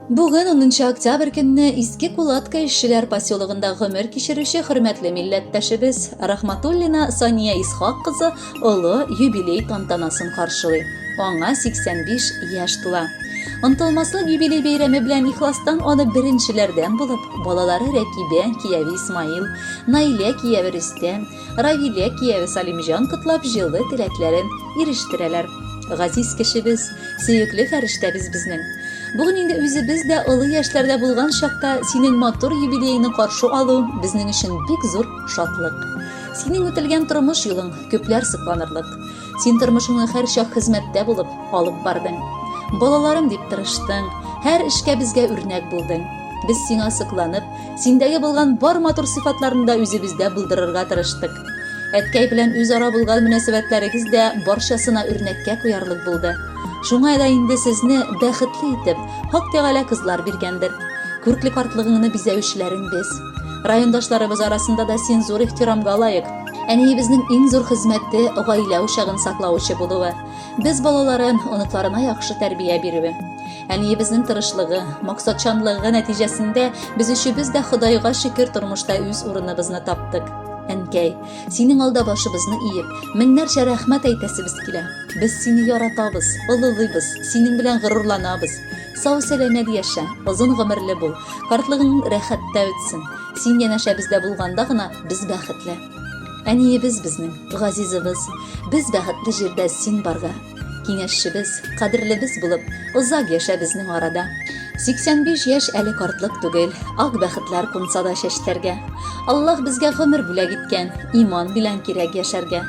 Бүген 10 октябрь көнне Иске Кулатка эшчеләр поселогында гомер кичерүче хөрмәтле милләттәшебез Рахматуллина Сания Исхак кызы олы юбилей тантанасын каршылый. Аңа 85 яшь тула. Онтылмаслык юбилей бәйрәме белән ихластан аны беренчеләрдән булып, балалары Рәкибә, кияве Исмаил, Наилә, кияве Рөстәм, Равилә кияве Салимҗан котлап җылы теләкләрен ирештерәләр. Газиз кешебез, сөекле фәрештәбез безнең. Бүген инде үзебез дә олы яшьләрдә булган чакта синең матур юбилееңны каршы алу безнең өчен бик зур шатлык. Синең үтелгән тормыш юлың күпләр сокланырлык. Син тормышыңны һәрчак хезмәттә булып алып бардың. Балаларым дип тырыштың, һәр эшкә безгә үрнәк булдың. Без сиңа сокланып, синдәге булган бар матур сыйфатларны да үзебездә булдырырга тырыштык. Әткәй белән үзара булган мөнәсәбәтләрегез дә барчасына үрнәккә куярлык булды. Шуңа да инде сезне бәхетле итеп, Хак Тәгалә кызлар биргәндер. Күркле картлыгыңны бизәүчеләрең без. Райондашларыбыз арасында да син зур ихтирамга лаек. Әниебезнең иң зур хезмәте гаилә учагын саклаучы булуы. Без балаларын, оныкларына яхшы тәрбия бирүе. Әниебезнең тырышлыгы, максатчанлыгы нәтиҗәсендә без өчебез дә Ходайга шөкер тормышта үз урыныбызны таптык. Әнкәй, синең алда башыбызны иеп, меңнәрчә рәхмәт әйтәсебез килә. Без сине яратабыз, олылыйбыз, синең белән горурланабыз. Сау-сәламәт яшә, озын гомерле бул, картлыгың рәхәттә үтсен. Син янәшәбездә булганда гына без бәхетле. Әниебез безнең, газизыбыз, без бәхетле җирдә син барга. Киңәшчебез, кадерлебез булып, озак яшә безнең арада. 85 яшь әле картлык түгел, ак бәхетләр кунса да чәчләргә. Аллаһ безгә гомер бүләк иткән, иман белән кирәк яшәргә.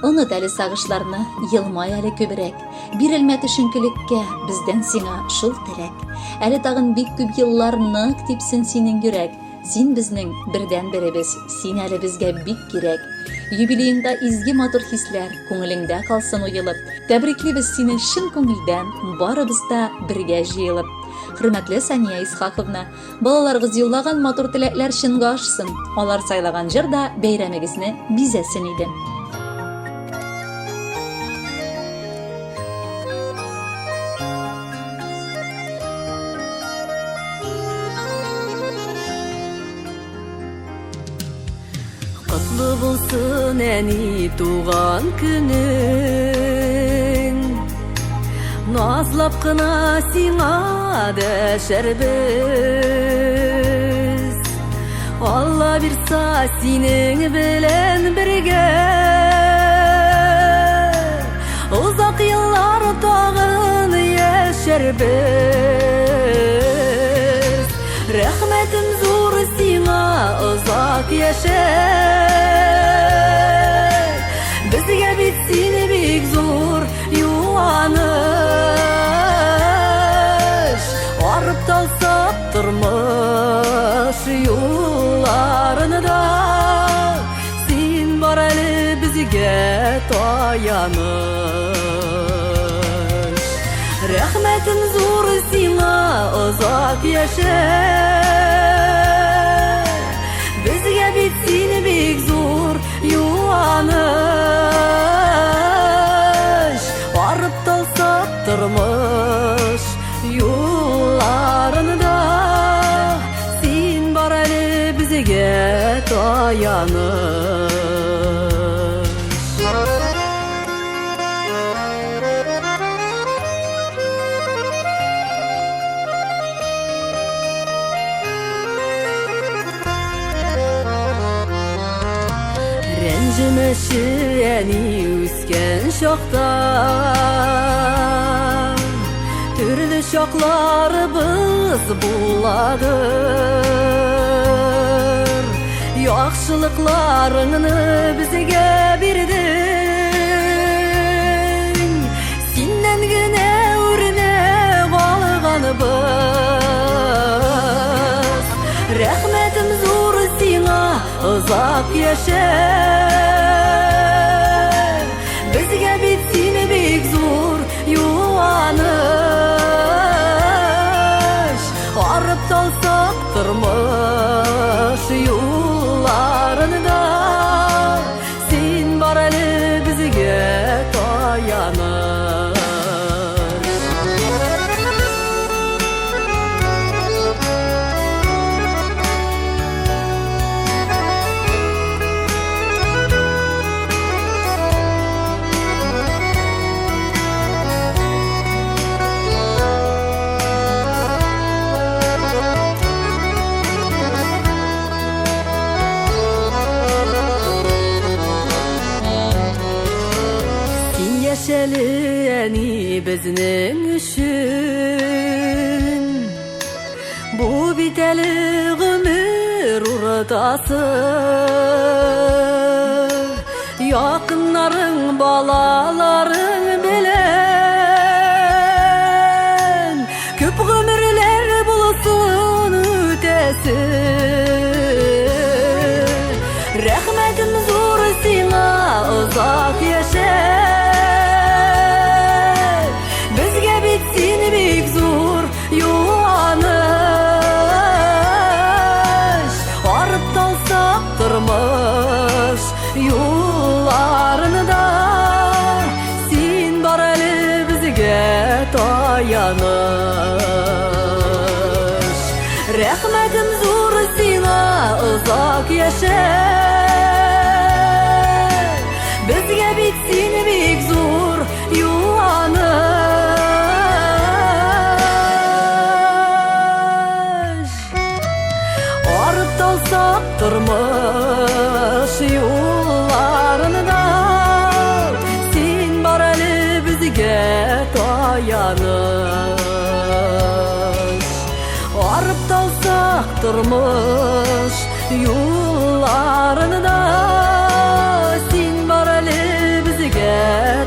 Оныт әле сагышларны, елмай әле күбрәк. Бирелмә төшенкелеккә, бездән сиңа шул теләк. Әле тагын бик күп еллар нык типсен синең йөрәк. Син безнең бердәнберебез, син әле безгә бик кирәк. Юбилееңда изге матур хисләр күңелеңдә калсын уелып. Тәбриклибез сине чын күңелдән, барыбыз да бергә җыелып. Хөрмәтле Сания Исхаковна, балаларыгыз юллаган матур теләкләр чынга ашсын. Алар сайлаган җыр да бәйрәмегезне бизәсен иде. Котлы булсын әни туган көнең. Назлап кына сиңа дәшәрбез. Алла бирса синең белән бергә Озак еллар тагын яшәрбез. Рәхмәтем зур сиңа, озак яшә. Безгә бит син бик зур юаныч. Арып талсак тормыш юлларында Син бар әле безгә таяныч. Рәхмәтем зур сиңа, озак яшә. Безгә бит син бик зур юаныч. Арып талсак тормыш юлларында Син бар әле безгә таяныч. Рәнҗемәче әни үскән чакта Төрле чакларыбыз буладыр. Яхшылыкларыңны безгә бирдең. Синнән генә үрнәк алганыбыз. Рәхмәтем зур сиңа, озак яшә. Безгә бит син бик зур юаныч. Арып талсак тормыш юлларында син бар әле безгә таяныч. Безнең өчен. Бу бит әле гомер уртасы. Якыннарың, балаларың белән күп гомерләр булсын үтәсе. Рәхмәтем зур сиңа, озак яшә. Безгә бит син бик зур юаныч. Арып талсак тормыш юлларында син бар әле безгә таяныч. Рәхмәтем зур сиңа, озак яшә. Безгә бит син бик зур юаныч. Арып талсак тормыш юлларында син бар әле безгә таяныч. Арып талсак тормыш юлларында син бар әле безгә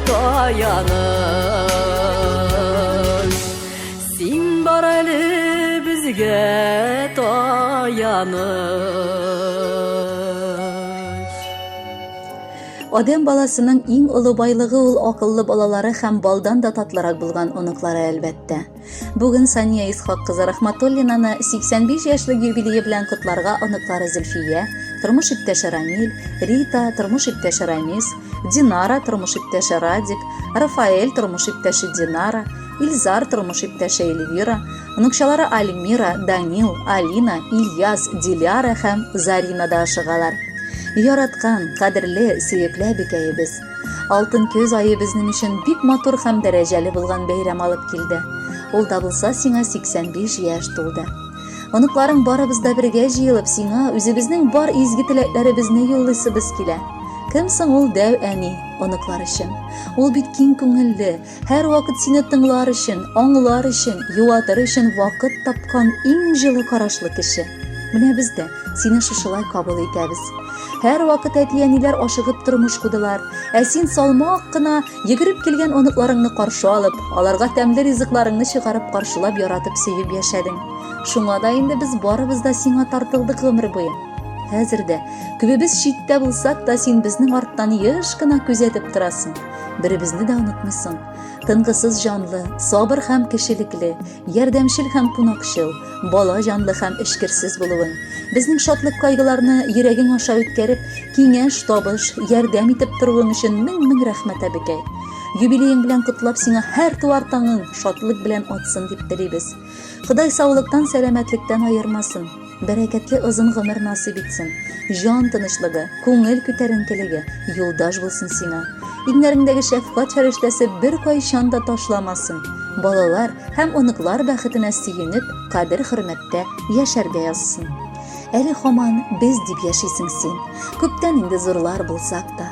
таяныч. Син бар әле безгә таяныч. Адәм баласының иң олы байлыгы ул акыллы балалары һәм балдан да татлырак булган оныклары, әлбәттә. Бүген Сания Исхак кызы Рахматуллинаны 85 яшьлек юбилее белән котларга оныклары Зөлфия, тормыш иптәше Рамил, Рита, тормыш иптәше Рамис, Динара, тормыш иптәше Радик, Рафаэль, тормыш иптәше Динара, Илзар, тормыш иптәше Эльвира, оныкчалары Альмира, Данил, Алина, Ильяс, Диляра һәм Зарина да ашыгалар. Яраткан, кадерле, сөекле әбекәебез. Алтын көз ае безнең өчен бик матур һәм дәрәҗәле булган бәйрәм алып килде. Ул да булса сиңа 85 яшь тулды. Оныкларың барыбыз да бергә җыелып, сиңа үзебезнең бар изге теләкләребезне юллыйсыбыз килә. Кем соң ул дәү әни оныклар өчен? Ул бит киң күңелле, һәрвакыт сине тыңлар өчен, аңлар өчен, юатыр өчен вакыт тапкан иң җылы карашлы кеше. Менә без дә сине шушылай кабул итәбез. Һәрвакыт әти-әниләр ашыгып тормыш кудылар, ә син салмак кына йөгереп килгән оныкларыңны каршы алып, аларга тәмле ризыкларыңны чыгарып каршылап яратып сөеп яшәдең. Шуңа да инде без барыбыз да сиңа тартылдык гомер буе. Хәзер дә, күбебез читтә булсак та, син безнең арттан еш кына күзәтеп торасың. Беребезне дә онытмыйсың. Тынгысыз җанлы, сабыр һәм кешелекле, ярдәмчел һәм кунакчыл, бала җанлы һәм эчкерсез булуың, безнең шатлык-кайгыларны йөрәгең аша үткәреп, киңәш, табыш, ярдәм итеп торуың өчен мең-мең рәхмәт, әбекәй. Юбилеең белән котлап, сиңа һәр туар таңың шатлык белән атсын дип телибез. Ходай саулыктан, сәламәтлектән аермасын. Бәрәкәтле озын гомер насыйп итсен. Җан тынычлыгы, күңел күтәренкелеге юлдаш булсын сиңа. Иңнәреңдәге шәфкать фәрештәсе беркайчан да ташламасын. Балалар һәм оныклар бәхетенә сөенеп, кадер-хөрмәттә яшәргә язсын. Әле һаман без дип яшисең син. Күптән инде зурлар булсак та.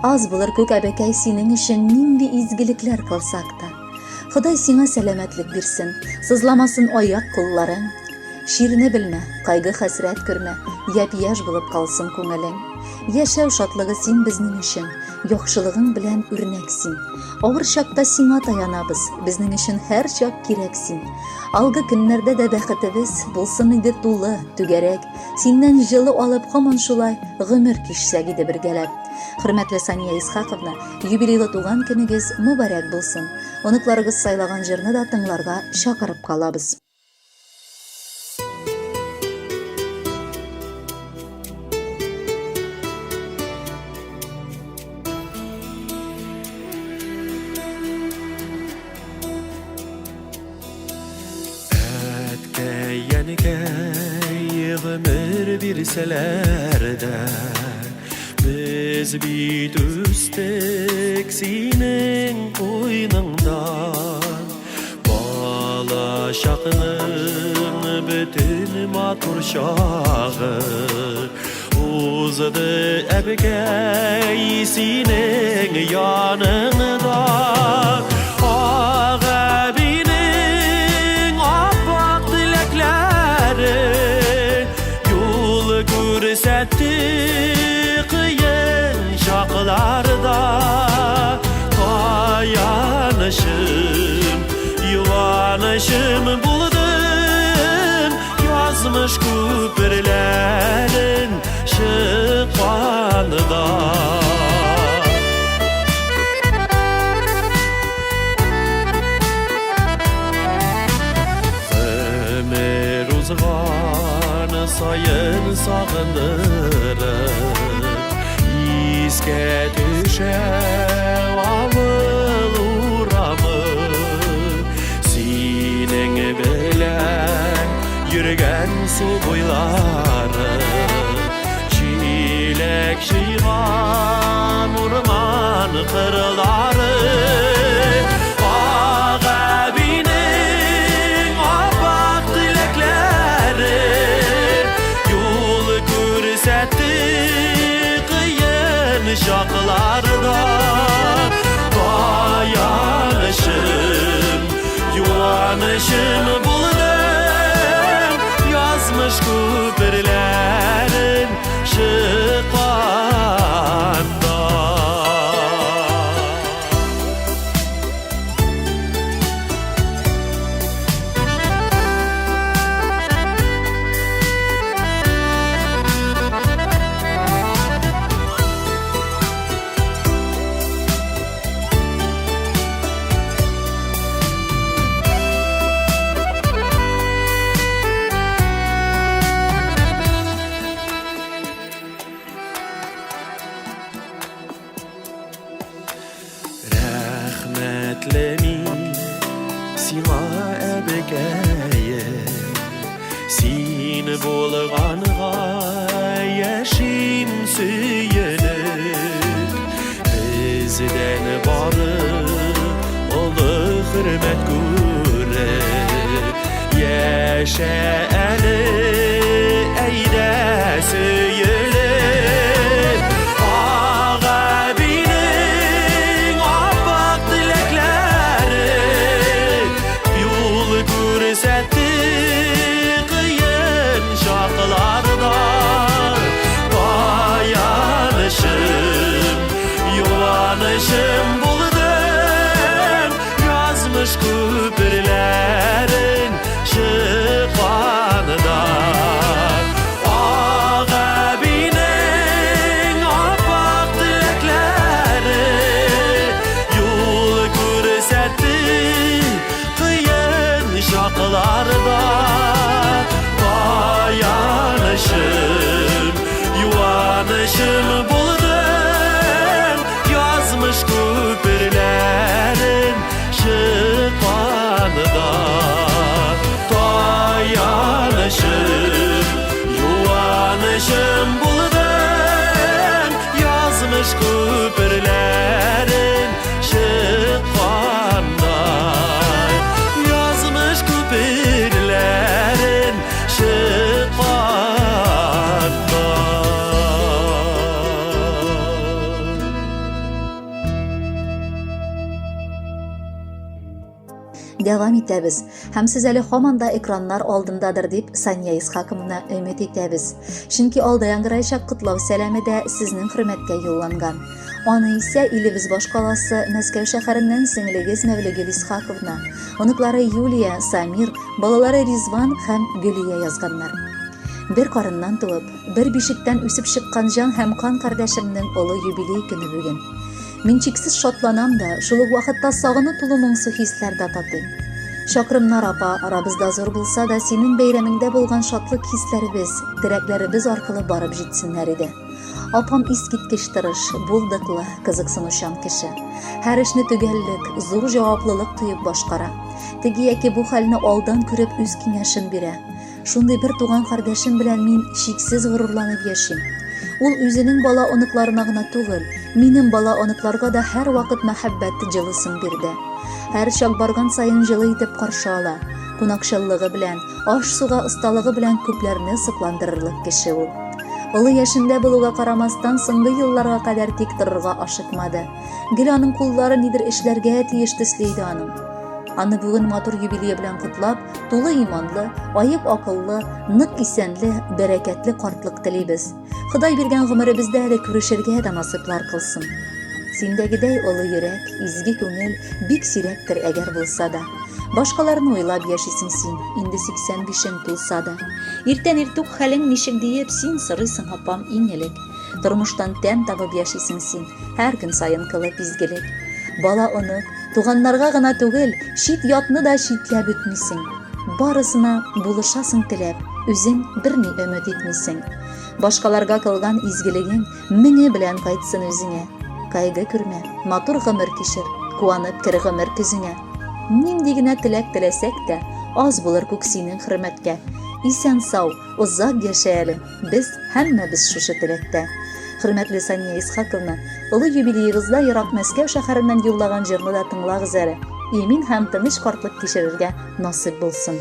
Аз булыр күк әбекәй синең өчен нинди изгелекләр кылсак та. Ходай сиңа сәламәтлек бирсен, сызламасын аяк-кулларың. Чирне белмә, кайгы-хәсрәт күрмә, япь-яшь булып калсын күңелең. Яшәү шатлыгы син безнең өчен, яхшылыгың белән үрнәк син. Авыр чакта сиңа таянабыз, безнең өчен һәрчак кирәк син. Алгы көннәрдә дә бәхетебез булсын иде тулы, түгәрәк. Синнән җылы алып һаман шулай гомер кичсәк иде бергәләп. Хөрмәтле Сания Исхаковна, юбилейлы туган көнегез мөбарәк булсын. Оныкларыгыз сайлаган җырны да тыңларга чакырып калабыз. Әткәй, әнкәй, гомер бирсәләр дә, Без бит үстек синең куйныңда. Бала чакның бөтен матур чагы Узды, әбкәй, синең яныңда. күрсәтте кыен чакларда. Таянышым, юанышым булдың, язмыш күперләрен чыкканда. Гомер узган саен сагындырып, искә төшә авыл урамы. Синең белән йөргән су буйлары, чиләк җыйган урман кырлары. Ак әбинең аппак теләкләре юл күрсәтте кыен чакларда. Таянышым, юанышым булдың, язмыш күперләрен чыкканда. Рәхмәтле мин сиңа, әбекәем, син булганга яшим сөенеп. Бездән бары олы хөрмәт күреп, яшә әле, әйдә сөелеп. Ак әбинең аппак теләкләре юл күрсәтте кыен чакларда. Таянышым, юанышым булдың, язмыш күперләрен чыкканда. Ак әбинең аппак теләкләре юл күрсәтте кыен чакларда. Таянышым, юанышым булдың, язмыш күперләрен чыкканда. Таянышым, юанышым булдың, язмыш күперләрен чыкканда. Язмыш күперләрен чыкканда. Дәвам итәбез. Һәм сез әле һаман да экраннар алдындадыр дип Сания Исхаковна өмет итәбез. Чөнки алда яңгыраячак котлау сәламе дә сезнең хөрмәткә юлланган. Аны исә илебез башкаласы Мәскәү шәһәреннән сеңлегез Мәвлегөл Исхаковна, оныклары Юлия, Самир, балалары Ризван һәм Гөлия язганнар. Бер карыннан туып, бер бишектән үсеп чыккан җан һәм кан кардәшемнең олы юбилей көне бүген. Мин чиксез шатланам да, шул ук вакытта сагыну тулы моңсу хисләр дә татыйм. Чакрымнар апа, арабызда зур булса да, синең бәйрәмеңдә булган шатлык хисләребез, теләкләребез аркылы барып җитсеннәр иде. Апам искиткеч тырыш, булдыклы, кызыксынучан кеше. Һәр эшне төгәллек, зур җаваплылык тоеп башкара. Теге яки бу хәлне алдан күреп үз киңәшен бирә. Шундый бер туган кардәшем белән мин чиксез горурланып яшим. Ул үзенең бала-оныкларына гына түгел, минем бала-оныкларга да һәрвакыт мәхәббәт җылысын бирде. Һәрчак барган саен җылы итеп каршы ала. Кунакчыллыгы белән, аш-суга осталыгы белән күпләрне сокландырырлык кеше ул. Олы яшендә булуга карамастан, соңгы елларга кадәр тик торырга ашыкмады. Гел аның куллары нидер эшләргә тиеш төсле иде аның. Аны бүген матур юбилее белән котлап, тулы иманлы, аек акыллы, нык исәнле, бәрәкәтле картлык телибез. Ходай биргән гомеребездә әле күрешергә дә насыйплар кылсын. Синдәгедәй олы йөрәк, изге күңел бик сирәктер, әгәр булса да. Башкаларны уйлап яшисең син, инде 85-ең тулса да. Иртән иртүк хәлең ничек диеп, син сорыйсың, апам, иң элек. Тормыштан тәм табып яшисең син, һәр көн саен кылып изгелек. Бала онык, туганнарга гына түгел, чит ятны да читләп үтмисең. Барысына булышасың теләп, үзең берни өмет итмисең. Башкаларга кылган изгелегең меңе белән кайтсын үзеңә. Кайгы күрмә, матур гомер кичер, куанып кер гомер көзеңә. Нинди генә теләк теләсәк тә, аз булыр күк синең хөрмәткә. Исән-сау, озак яшә әле, без һәммәбез шушы теләктә. Хөрмәтле Сания Исхаковна, олы юбилеегызда ерак Мәскәү шәһәреннән юллаган җырны да тыңлагыз әле. Имин һәм тыныч картлык кичерергә насыйп булсын.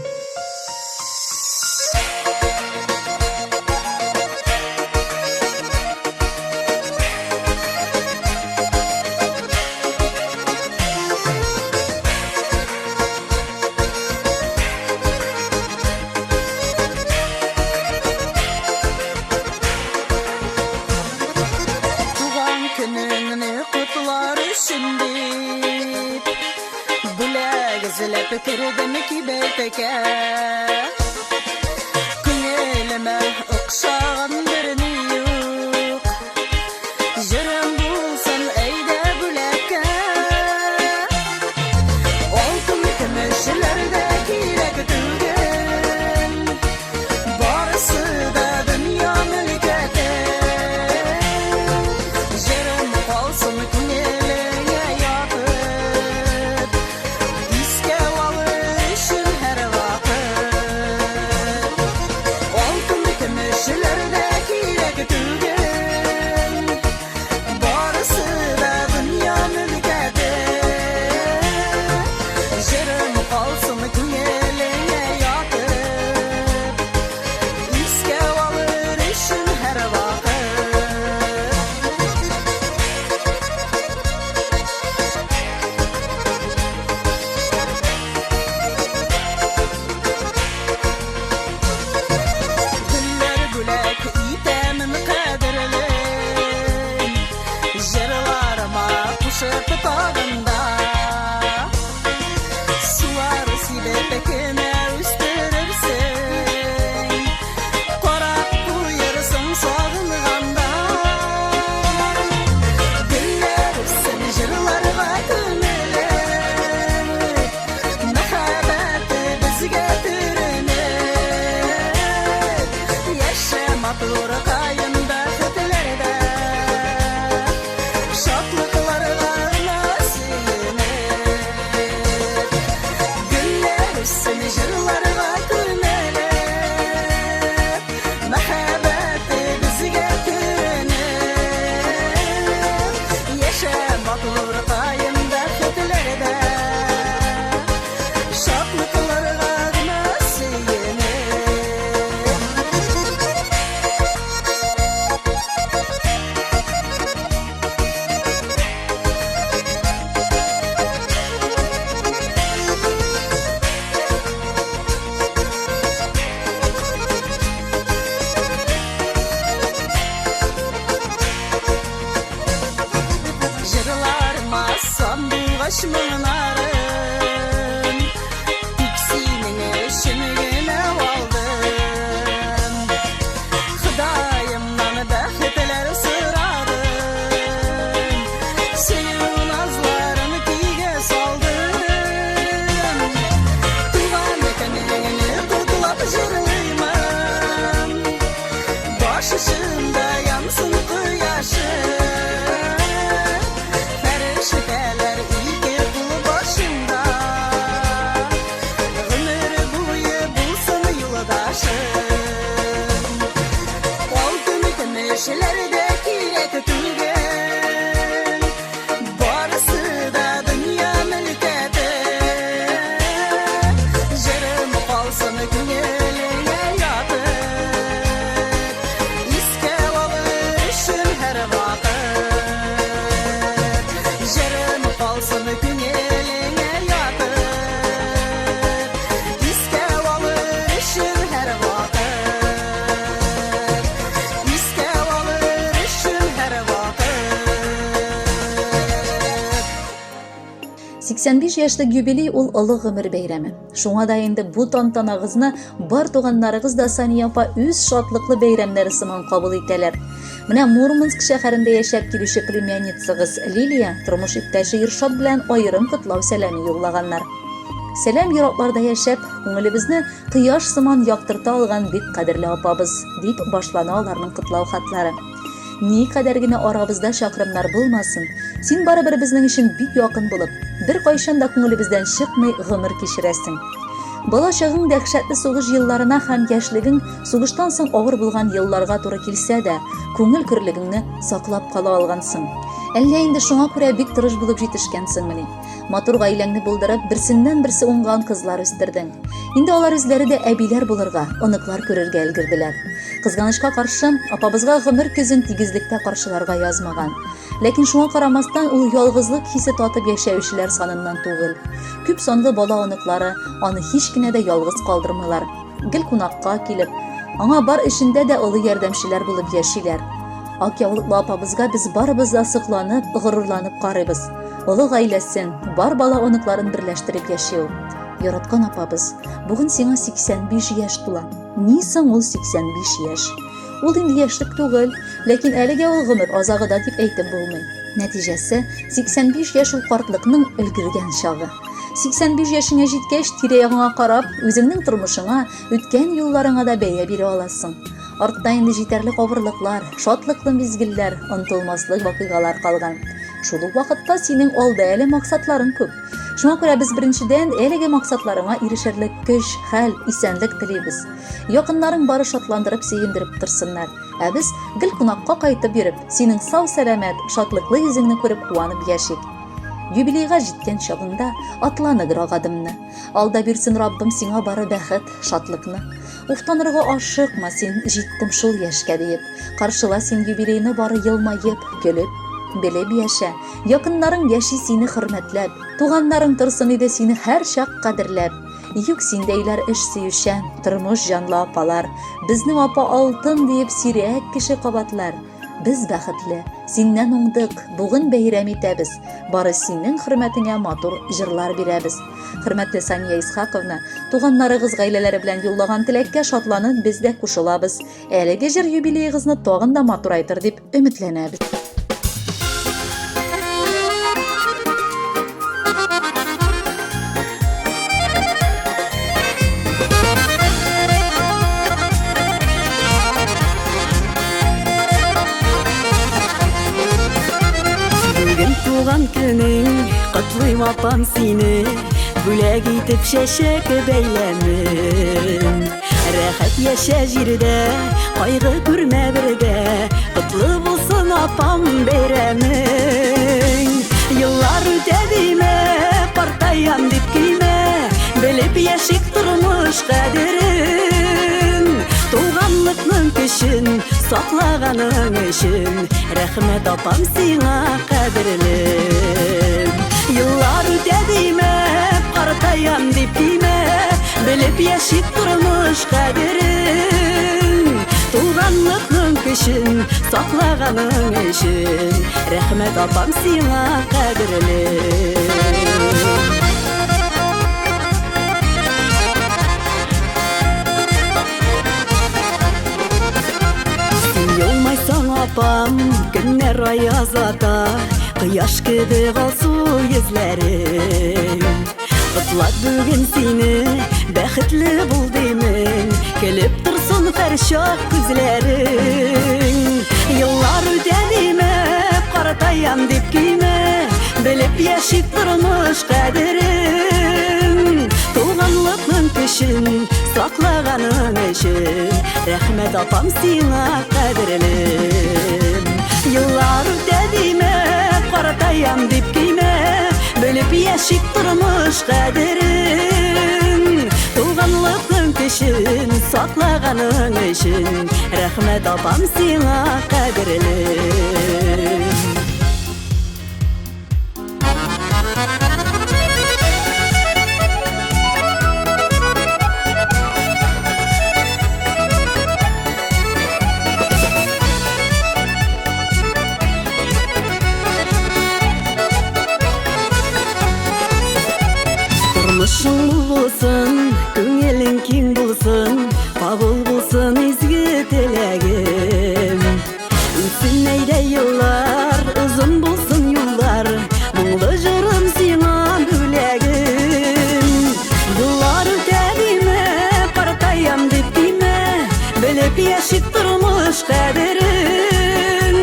Туган көнеңне котлар өчен дип Бүләк эзләп кердем кибеткә. Күңелемә охшаган берни юк. Җырым булсын әйдә бүләккә. Алтын көмешләр дә кирәк түгел. Барысы да дөнья мөлкәте. Җырым калсын күңелеңә ятып, Искә алыр өчен һәрвакыт. Алтын көмешләр дә кирәк түгел, Барысы да дөнья мөлкәте. Җырым калсын күңелеңә ятып, Искә алыр өчен һәрвакыт. Гөлләр бүләк итәмен кадерлем, Җырларыма кушып тагын да. Сулар сибеп кенә үстерерсең, Карап куерсың сагынганда. Гөлләр үссен җырларга күмелеп, Мәхәббәте безгә төренеп. Яшә матур каен бәхетләрдә, Шатлыкларга гына сөенеп. Гөлләр үссен җырларга күмелеп, Мәхәббәте безгә төренеп. Яшә матур каен бәхетләрдә, Шатлыкларга гына сөенеп. Җырларыма сандугач моңнарын Тик синең өчен генә алдым. Ходаемнан бәхетләр сорадым, Сөю назларын көйгә салдым. Туган көнеңне котлап җырлыймын, Баш очында янсын кояшы. Фәрештәләр ике кул башында, Гомер буе булсын юлдашым. Алтын көмешләр дә кирәк түгел, Барысы да дөнья мөлкәте. Җырым калсын күңелеңә ятып, Искә алыр өчен һәрвакыт. Җырым калсын күңелеңә ятып, 85 яшьлек юбилей ул олы гомер бәйрәме. Шуңа да инде бу тантанагызны бар туганнарыгыз да Сания апа үз шатлыклы бәйрәмнәре сыман кабул итәләр. Менә Мурманск шәһәрендә яшәп килүче племянницагыз Лилия тормыш иптәше Иршат белән аерым котлау сәламе юллаганнар. Сәлам еракларда яшәп, күңелебезне кояш сыман яктырта алган бик кадерле апабыз, дип башлана аларның котлау хатлары. Ни кадәр генә арабызда чакрымнар булмасын, син барыбер безнең өчен бик якын булып, беркайчан да күңелебездән чыкмый гомер кичерәсең. Бала чагың дәһшәтле сугыш елларына һәм яшьлегең сугыштан соң авыр булган елларга туры килсә дә, күңел көрлегеңне саклап кала алгансың. Әллә инде шуңа күрә бик тырыш булып җитешкәнсеңмени? Матур гаиләңне булдырып, берсеннән-берсе уңган кызлар үстердең. Инде алар үзләре дә әбиләр булырга, оныклар күрергә өлгерделәр. Кызганычка каршы, апабызга гомер көзен тигезлектә каршыларга язмаган. Ләкин шуңа карамастан, ул ялгызлык хисе татып яшәүчеләр саныннан түгел. Күп санлы бала-оныклары аны һич кенә дә ялгыз калдырмыйлар. Гел кунакка килеп, аңа бар эшендә дә олы ярдәмчеләр булып яшиләр. Ак яулыклы апабызга без барыбыз да сокланып, горурланып карыйбыз. Олы гаиләсен, бар бала-оныкларын берләштереп яши ул. Яраткан апабыз, бүген сиңа 85 яшь тула. Ни соң ул 85 яшь? Ул инде яшьлек түгел, ләкин әлегә ул гомер азагы да дип әйтеп булмый. Нәтиҗәсе, 85 яшь ул картлыкның өлгергән чагы. 85 яшеңә җиткәч, тирә-ягыңа карап, үзеңнең тормышыңа, үткән юлларыңа да бәя бирә аласың. Артта инде җитәрлек авырлыклар, шатлыклы мизгелләр, онытылмаслык вакыйгалар калган. Шул ук вакытта синең алда әле максатларың күп. Шуңа күрә без беренчедән әлеге максатларыңа ирешерлек көч, хәл, исәнлек телибез. Якыннарың бары шатландырып, сөендереп торсыннар. Ә без гел кунакка кайтып йөреп, синең сау-сәламәт, шатлыклы йөзеңне күреп куанып яшик. Юбилейга җиткән чагыңда атла ныграк адымны. Алда бирсен Раббым сиңа бары бәхет, шатлыкны. Уфтанырга ашыкма син, җиттем шул яшькә диеп. Каршыла син юбилейны бары елмаеп, көлеп. Белеп яшә, якыннарың яши сине хөрмәтләп, туганнарың торсын иде сине һәрчак кадерләп. Юк синдәйләр эш сөючән, тормыш җанлы апалар. Безнең апа алтын диеп сирәк кеше кабатлар. Без бәхетле, синнән уңдык, бүген бәйрәм итәбез. Бары синең хөрмәтеңә матур җырлар бирәбез. Хөрмәтле Сания Исхаковна, туганнарыгыз гаиләләре белән юллаган теләккә шатланып без дә кушылабыз. Әлеге җыр юбилеегызны тагын да матурайтыр дип өметләнәбез. Бүген туган көнең, котлыйм апам сине, бүләк итеп чәчәк бәйләмен. Рәхәт яшә җирдә, кайгы күрмә бердә, котлы булсын апам бәйрәмең. Еллар үтә димә, картаям дип көймә, белеп яшик тормыш кадерен. Туганлыкның көчен саклаганың өчен, рәхмәт апам сиңа кадерлем. Еллар үтә димә, картаям дип көймә, белеп яшик тормыш кадерен. Туганлыкның көчен саклаганың өчен, рәхмәт апам сиңа кадерлем. Син елмайсаң, апам, көннәр аяз ата, кояш кебек алсу йөзләрең. Котлап бүген сине, бәхетле бул димен, көлеп торсын һәрчак күзләрең. Еллар үтә димә, картаям дип көймә, белеп яшик тормыш кадерен. Туганлыкның көчен саклаганың өчен, рәхмәт апам сиңа кадерлем. Еллар үтә димә, картаям дип көймә, белеп яшик тормыш кадерен. Туганлыкның көчен саклаганың өчен, рәхмәт апам сиңа кадерлем. кадерен.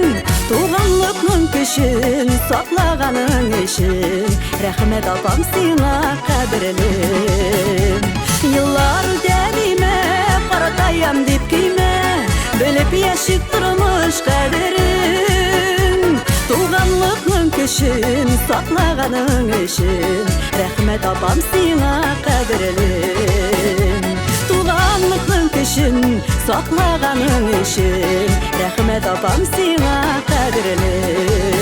Туганлыкның көчен саклаганың өчен рәхмәт, апам, сиңа, кадерлем. Еллар үтә димә, картаям дип көймә, белеп яшик тормыш кадерен. Туганлыкның көчен саклаганың өчен рәхмәт, апам, сиңа, кадерлем. Туганлыкның көчен саклаганың өчен рәхмәт, апам, сиңа, кадерлем.